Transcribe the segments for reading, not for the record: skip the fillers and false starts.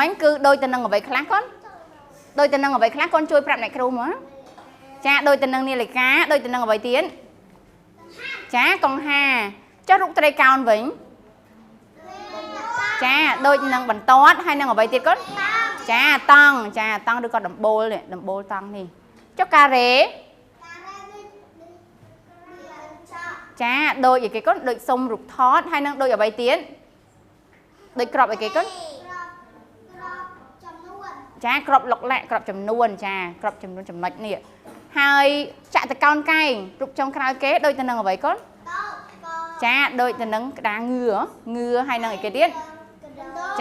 មិញគឺដូចទៅនឹងអ្វីខ្លះកូនដូចទៅនឹងអ្វីខ្លះកូនជួយប្រាប់អ្នកគ្រូមកចាដូចទៅនឹងនាឡិកាដូចទៅនឹងអ្វីទៀតចាកង្ហាចុះរូបត្រីកោណវិញចាដូចនឹងបន្ទាត់ហើយនឹងអ្វីទៀតកូនចាតង់ចាតង់ឬក៏ដំបូលនេះដំបូលតង់នេះចុះការ៉េចាដូចអីគេកូនដូចសុំរូបថតហើយនឹងដូចអ្វីទៀតដូចក្របអីគេកូនចាក្របលុកលាក់ក្របចំនួនចាក្របចំនួនចំណុចនេះហើយចតុកោណកែងរូបចុងក្រោយគេដូចទៅនឹងអ្វីកូនចាដូចទៅនឹងក្តារងឿហើយនឹងអីគេទៀត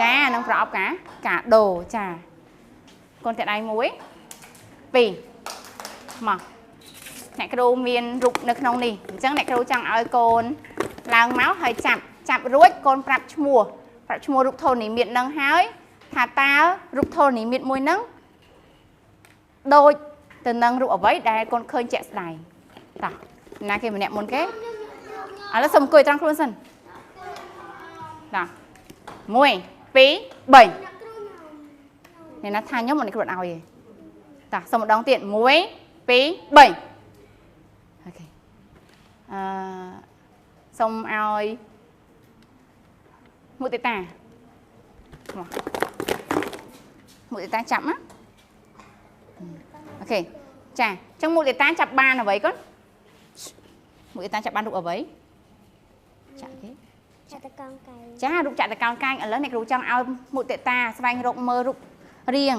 ចានឹងប្រអប់កាដូចាកូនតែដៃ1 2មកអ្នកគ្រូមានរូបនៅក្នុងនេះអញ្ចឹងអ្នកគ្រូចង់ឲ្យកូនឡើងមកហើយចាប់រួចកូនប្រាប់ឈ្មោះរូបធននិមិត្តនឹងហើយថាតើរូបធននិមិត្តមួយនឹងដូចទៅនឹងរូបអ្វីដែលកូនឃើញជាក់ស្ដែងតោះណាគេម្នាក់មុនគេឥឡូវសុំអង្គុយត្រង់ខ្លួនសិនតោះ1 2 3អ្នកណាថាខ្ញុំមិនគ្រូអត់ឲ្យទេតោះសុំម្ដងទៀត1 2 3អូខេសុំឲ្យមុទិតាមកមុទិតាចាប់ណាអូខេចាអញ្ចឹងមុទិតាចាប់បានអ្វីកូនមុទិតាចាប់បានរូបអ្វីចាក់គេចតុកោណកែងចារូបចតុកោណកែងឥឡូវអ្នកគ្រូចង់ឲ្យមុទិតាស្វែងរកមើលរូបរាង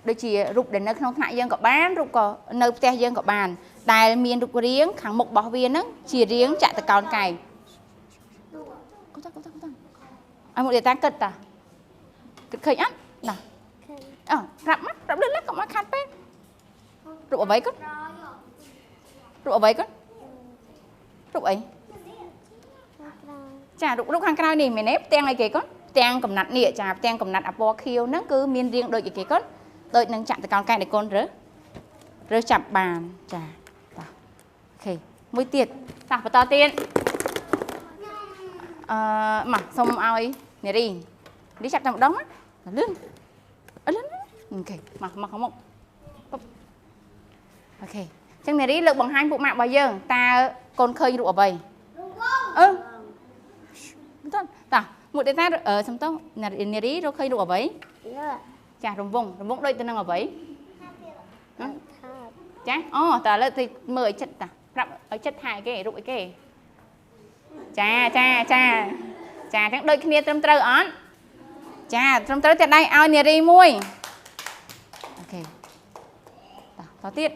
ដូចជារូបដែលនៅក្នុងថ្នាក់យើងក៏បានរូបក៏នៅផ្ទះយើងក៏បានដែលមានរូបរាងខាងមុខរបស់វាហ្នឹងជារាងចតុកោណកែងកូនតាឲ្យមុទិតាគិតតាគិតឃើញអត់ណាអើប្រាប់មកប្រាប់លឿនណាស់កុំឲ្យខាត់ពេករូបអ្វីកូនរូបអ្វីកូនរូបអីចារូបខាងក្រៅនេះមែនទេផ្ទាំងអីគេកូនផ្ទាំងកំណាត់នេះចាផ្ទាំងកំណាត់អាពណ៌ខៀវហ្នឹងគឺមានរាងដូចអីគេកូនដូចនឹងចតុកោណកែងដែលកូនរើសចាប់បានចាតោះអូខេមួយទៀតតោះបន្តទៀតមកសុំឲ្យនារីនេះចាប់តែម្ដងណាលឿនលឿនអូខេមកខាងមុខអូខេអញ្ចឹងនារីលើកបង្ហាញពួកម៉ាក់របស់យើងតើកូនឃើញរូបអ្វីអឺតោះមុទិតាសំទោសនារីរកឃើញរូបអ្វីចារង្វង់ដូចទៅនឹងអ្វីចាអូតើឥឡូវទៅមើលឲ្យចិត្តតាប្រាប់ឲ្យចិត្តថាអីគេរូបអីគេចាចាចាចាអញ្ចឹងដូចគ្នាត្រឹមត្រូវអត់ចាត្រឹមត្រូវតែដៃឲ្យនារីមួយអូខេតោះតទៀត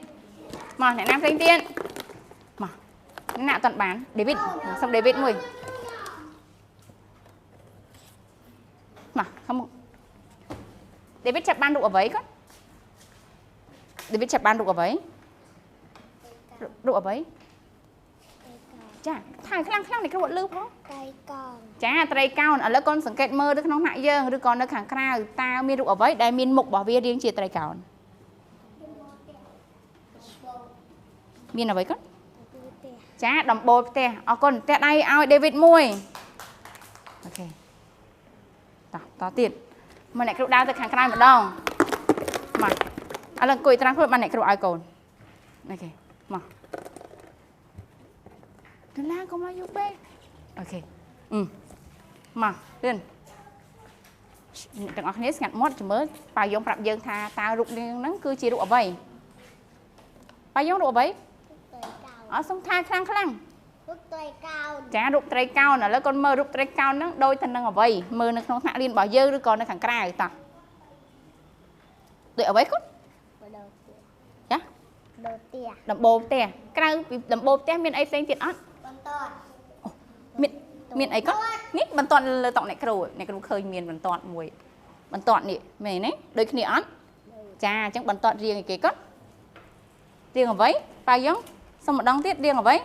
មកអ្នកណាផ្សេងទៀតមកអ្នកណាអត់ទាន់បានដេវីតសុំដេវីតមួយមកខាងមុខដេវីតចាប់បានរូបអ្វីកូនដេវីតចាប់បានរូបអ្វីរូបអ្វីចាថៃខ្លាំងនេះគ្រូអត់លឺផងត្រីកោណចាត្រីកោណឥឡូវកូនសង្កេតមើលនៅក្នុងថ្នាក់យើងឬក៏នៅខាងក្រៅតើមានរូបអ្វីដែលមានមុខរបស់វារាងជាត្រីកោណមានអ្វីកូនចាដំបូលផ្ទះអរគុណផ្ទះដៃឲ្យដេវីតមួយអូខេតោះតទៀតមកអ្នកគ្រូដើរទៅខាងក្រៅម្ដងមកឥឡូវអង្គុយត្រាំខ្លួនបានអ្នកគ្រូឲ្យកូនអូខេមកកន្លងកុំឲ្យយូរពេកអូខេមកលឿនទាំងអស់គ្នាស្ងាត់មាត់ចាំមើលប៉ាយងប្រាប់យើងថាតើរូបនាងហ្នឹងគឺជារូបអ្វីប៉ាយងរូបអ្វីអត់សុំថាខ្លាំងខ្លាំងរូបត្រីកោណចារូបត្រីកោណឥឡូវកូនមើលរូបត្រីកោណហ្នឹងដូចទៅនឹងអ្វីមើលនៅក្នុងថ្នាក់រៀនរបស់យើងឬក៏នៅខាងក្រៅតោះដូចអ្វីកូនចាដំបូលផ្ទះក្រៅពីដំបូលផ្ទះមានអីផ្សេងទៀតអត់បន្ទាត់មានអីកូននេះបន្ទាត់លើតុអ្នកគ្រូអ្នកគ្រូឃើញមានបន្ទាត់មួយបន្ទាត់នេះមែនទេដូចគ្នាអត់ចាអញ្ចឹងបន្ទាត់រាងអីគេកូនរាងអ្វីប៉ាយងសុំម្ដងទៀតរាងអ្វី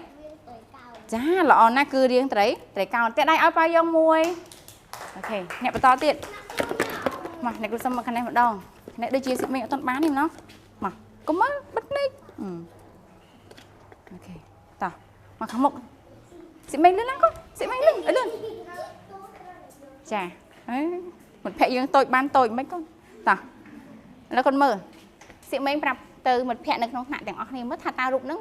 ចាល្អណាស់គឺរាងត្រីកោណតែដៃឲ្យប៉ាយងមួយអូខេអ្នកបន្តទៀតមកអ្នកគ្រូសុំមកខាងនេះម្ដងអ្នកដូចជាសិមីអត់ទាន់បានទេម្ដងមកកុំមើលបិទភ្នែកអូខេតោះមកខាងមុខសិមីលឿនណាកូនសិមីលឿនលឿនចា មិត្តភក្តិយើងតូចបានតូចមិនកូន តោះឥឡូវកូនមើលសៀកមេងប្រាប់ទៅមិត្តភ័ក្តិនៅក្នុងថ្នាក់ទាំងអស់គ្នាមើលថាតើរូបហ្នឹង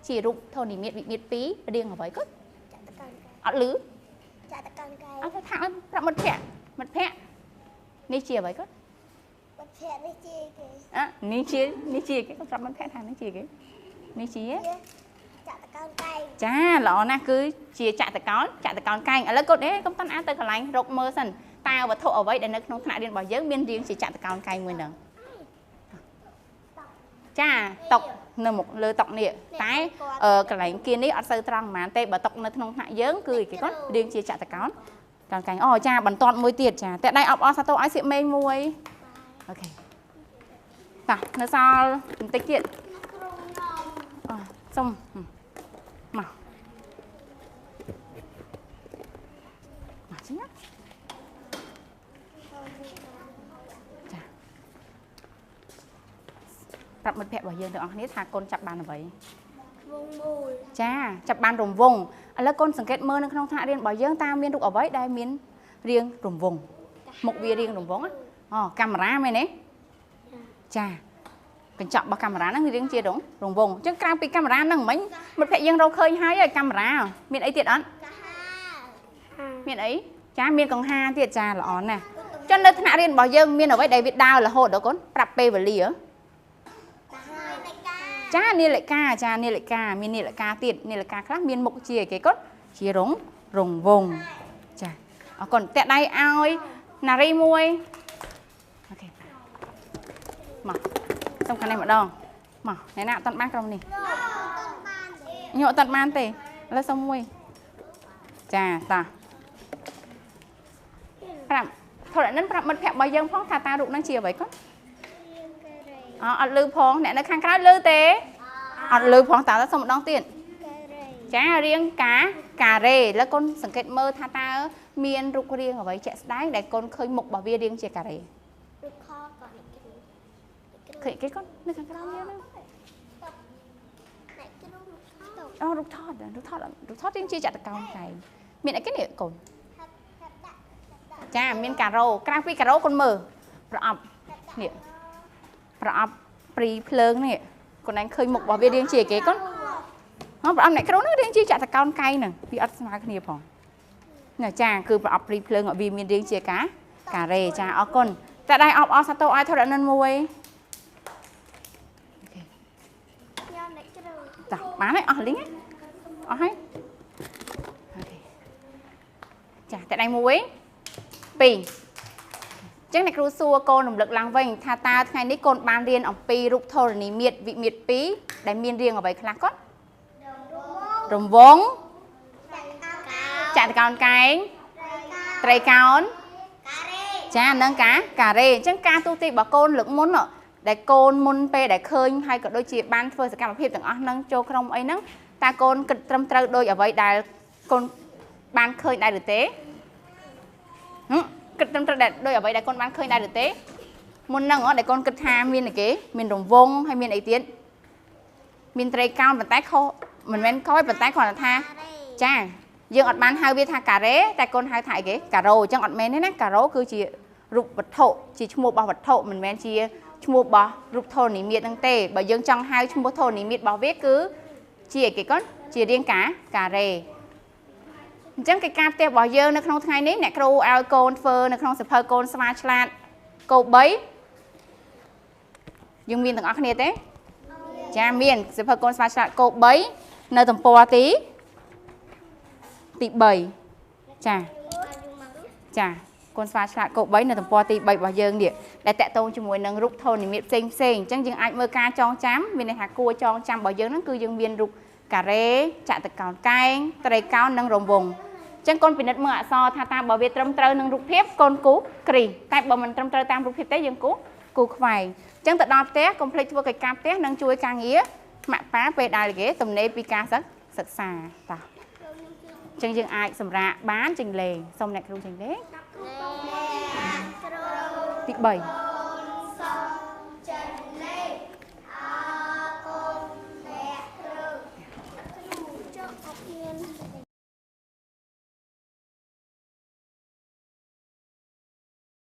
ជារូបធរណីមាត្រវិមាត្រ2រាងអ្វីកូនអត់លឺ ចាតកងកែ អត់ថាឲ្យប្រាប់មិត្តភ័ក្តិមិត្តភ័ក្តិនេះជាអ្វីកូន មិត្តភ័ក្តិនេះជាគេ អ่ะនេះជាគេប្រាប់មិត្តភ័ក្តិថានេះជាគេនេះជា ចតកោនកែង ចាល្អណាស់គឺជាចតកោនកែងឥឡូវកូនកុំតាន់អាទៅកន្លែងរកមើលសិនតើវត្ថុអ្វីដែលនៅក្នុងថ្នាក់រៀនរបស់យើងមានរាងជាចតកោនកែងមួយហ្នឹងចាតុកនៅមុខលើតុនេះតែកន្លែងគៀននេះអត់សូវត្រង់ប៉ុន្មានទេបើតុកនៅក្នុងថ្នាក់យើងគឺគេគាត់រាងជាចតកោនកែងអូចាបន្ទាត់មួយទៀតចាតែដៃអបអរសាទរឲ្យសៀកមេងមួយអូខេតោះនៅសល់បន្តិចទៀតអូសុំមកមកចេញណាចាប្រាប់មិត្តភក្តិរបស់យើងទាំងអស់គ្នាថាកូនចាប់បានអ្វី វងមូល ចាចាប់បានរង្វង់ឥឡូវកូនសង្កេតមើលនៅក្នុងថ្នាក់រៀនរបស់យើងតើមានរូបអ្វីដែលមានរាងរង្វង់មុខវារាងរង្វង់អូកាមេរ៉ាមែនទេចាកញ្ចក់របស់កាមេរ៉ាហ្នឹងរាងជារង្វង់អញ្ចឹងក្រៅពីកាមេរ៉ាហ្នឹងមិញមិត្តភក្តិយើងរកឃើញហើយកាមេរ៉ាមានអីទៀតអត់មានអីចាមានកង្ហាទៀតចាល្អណាស់ចុះនៅថ្នាក់រៀនរបស់យើងមានអ្វីដែលវាដើររហូតដល់កូនប្រាប់ពេលវេលាចានាឡិកាចានាឡិកាមាននាឡិកាទៀតនាឡិកាខ្លះមានមុខជាអីគេកូនជារង្វង់ចាអរគុណតាក់ដៃឲ្យណារីមួយអូខេមកសុំខាងនេះម្ដងមកអ្នកណាអត់តាន់បានក្រុមនេះខ្ញុំអត់តាន់បានទេឥឡូវសុំមួយចាតោះប្រាប់ធរណិនប្រាប់មិត្តភក្តិរបស់យើងផងថាតើរូបហ្នឹងជាអ្វីកូនអត់លឺផងអ្នកនៅខាងក្រៅលឺទេអត់លឺផងតើសុំម្ដងទៀតចារាងការ៉េឥឡូវកូនសង្កេតមើលថាតើមានរូបរាងអ្វីជាក់ស្ដែងដែលកូនឃើញមុខរបស់វារាងជាការ៉េ រូបខកូន ឃើញគេកូននៅខាងក្រោមយើងហ្នឹងអូរូបថតរូបថតរូបថតរាងជាចតុកោណកែងមានអីគេនេះកូនចាមានការ៉ូក្រៅពីការ៉ូកូនមើលប្រអប់នេះប្រអប់ព្រីភ្លើងនេះកូនឯងឃើញមុខរបស់វារាងជាគេកូនហ៎ប្រអប់អ្នកគ្រូហ្នឹងរាងជាចតុកោណកែងហ្នឹងវាអត់ស្មើគ្នាផងណាចាគឺប្រអប់ព្រីភ្លើងវាមានរាងជាការ៉េចាអរគុណតែដៃអបអរសាទរឲ្យធរណិនមួយតោះបានហើយអស់លីងអស់ហើយអូខេចាតែដៃ1 2អញ្ចឹងអ្នកគ្រូសួរកូនរំលឹកឡើងវិញថាតើថ្ងៃនេះកូនបានរៀនអំពីរូបធរណីមាត្រវិមាត្រ2ដែលមានរាងអ្វីខ្លះកូនរង្វង់ចតុកោណកែងត្រីកោណចានឹងការ៉េអញ្ចឹងការទូទាយរបស់កូនលើកមុនដែលកូនមុនពេលដែលឃើញហើយក៏ដូចជាបានធ្វើសកម្មភាពទាំងអស់ហ្នឹងចូលក្រុមអីហ្នឹងតើកូនគិតត្រឹមត្រូវដោយអ្វីដែលកូនបានឃើញដែរឬទេគិតត្រឹមត្រូវដោយអ្វីដែលកូនបានឃើញដែរឬទេមុនហ្នឹងដែលកូនគិតថាមានអីគេមានរង្វង់ហើយមានអីទៀតមានត្រីកោណប៉ុន្តែខុសមិនមែនខុសប៉ុន្តែគ្រាន់តែថាចាយើងអត់បានហៅវាថាការ៉េតែកូនហៅថាអីគេការ៉ូអញ្ចឹងអត់មែនទេណាការ៉ូគឺជារូបវត្ថុជាឈ្មោះរបស់វត្ថុមិនមែនជាឈ្មោះរបស់រូបធរណីមាត្រហ្នឹងទេបើយើងចង់ហៅឈ្មោះធរណីមាត្ររបស់វាគឺជាអីគេកូនជារាងការ៉េអញ្ចឹងកិច្ចការផ្ទះរបស់យើងនៅក្នុងថ្ងៃនេះអ្នកគ្រូឲ្យកូនធ្វើនៅក្នុងសៀវភៅកូនស្វាឆ្លាតគោ3យើងមានទាំងអស់គ្នាទេចាមានសៀវភៅកូនស្វាឆ្លាតគោ3នៅទំព័រទី3ចាចាកូនស្វាឆ្លាតគោ3នៅទំព័រទី3របស់យើងនេះដែលតាក់ទងជាមួយនឹងរូបធរណីមាត្រផ្សេងផ្សេងអញ្ចឹងយើងអាចមើលការចងចាំមានន័យថាគួរចងចាំរបស់យើងហ្នឹងគឺយើងមានរូបការ៉េចតុកោណកែងត្រីកោណនិងរង្វង់អញ្ចឹងកូនពិនិត្យមើលអក្សរថាតើបើវាត្រឹមត្រូវនឹងរូបភាពកូនគូគ្រីតែបើមិនត្រឹមត្រូវតាមរូបភាពទេយើងគូខ្វែងអញ្ចឹងទៅដល់ផ្ទះកុំភ្លេចធ្វើកិច្ចការផ្ទះនិងជួយការងារម៉ាក់ប៉ាពេលដែលគេទំនេរពីការសិក្សាតោះអញ្ចឹងយើងអាចសម្រាកបានចេញលេងសូមអ្នកគ្រូចេញលេងទី3